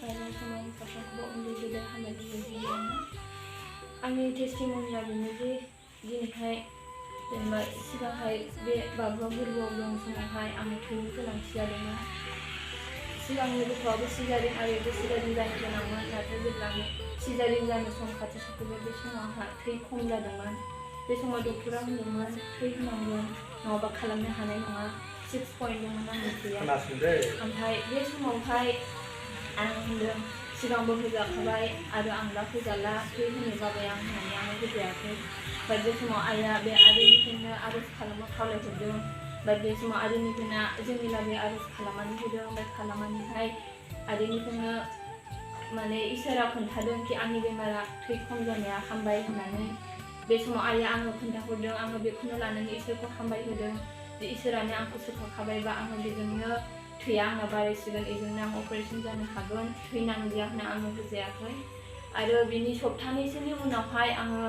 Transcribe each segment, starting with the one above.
थाखाय समाय साफ्रोमखौबो उन्दै गेदेर हामलायनाय गिबियावनो आंनि टेस्टिमनिया बेनो जे दिनैहाय जेनेबा सिगांहाय बे बाबुआ गोरबोआव दं समावहाय आंनो थैनि गोनांथि जादोंमोन। सिगांनि गथ'आबो सिजारिन आरो सिजारिन जानो गोनांमोन, नाथाय जेब्ला सिजारिन जानो सम खाथि सफैबाय बे समावहा थै खम जादोंमोन। बे समाव डक्टरा होनदोंमोन थै होनांगोन नङाबा खालामनो हानाय नङा। 6 पॉइंट दंमोन आंनि थैया। ओमफ्राय बे समावहाय आं होनदों सिगांबो होजाखाबाय आरो आं दा होजाला, थै होनो बाबाय आं होननानै आङो होजायाखै। ओमफ्राय बे समाव आइया बे आदैनिफ्रायनो आर'ज खालामनो खावलायहरदों। ओमफ्राय बे समाव आदैनिफ्रायनो जोंनि लागै आर'ज खालामनानै होदों। ओमफ्राय खालामनानैहाय आदैनिफ्रायनो माने इसोरा खोन्थादों कि आंनि बेमारा थै खम जानाया हामबाय होननानै। बे समाव आइया आंनो खोन्थाहरदों, आङो बेखौनो लानानै इसोरखौ हामबाय होदों जे इसोरानो आंखौ सोखाखाबायबा आङो बेजोंनो थैया आंना बारायसिगोन, बेजोंनो आं अपारेशन जानो हागोन, थै नांदिया होनना आङो होजायाखै। आरो बिनि सप्तानैसोनि उनावहाय आङो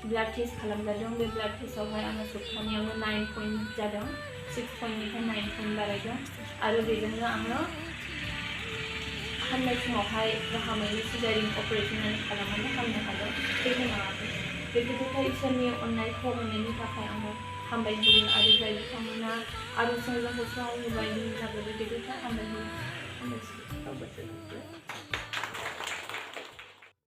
ब्लाड टेस्ट खालामजादों। बे ब्लाड टेस्टआवहाय आङो सप्तानैयावनो 9 पॉइंट जादों, 6 पॉइंटनिफ्राय 9 पॉइंट बारायदों। आरो बेजोंनो आङो हामनाय समावहाय गाहामैनो सिजारिन अपारेशन खालामनानै हामनो हादों, थै होनाङाखै। बे गेदेरथार इसोरनि अननायखौ मोननायनि थाखाय आङो हामबाय होयो आरो जाय बिथांमोना आर'जजों जोंखौ सहाय होबाय बिनि थाखाय बे गेदेरथार हामबाय होयो। हामबायसै।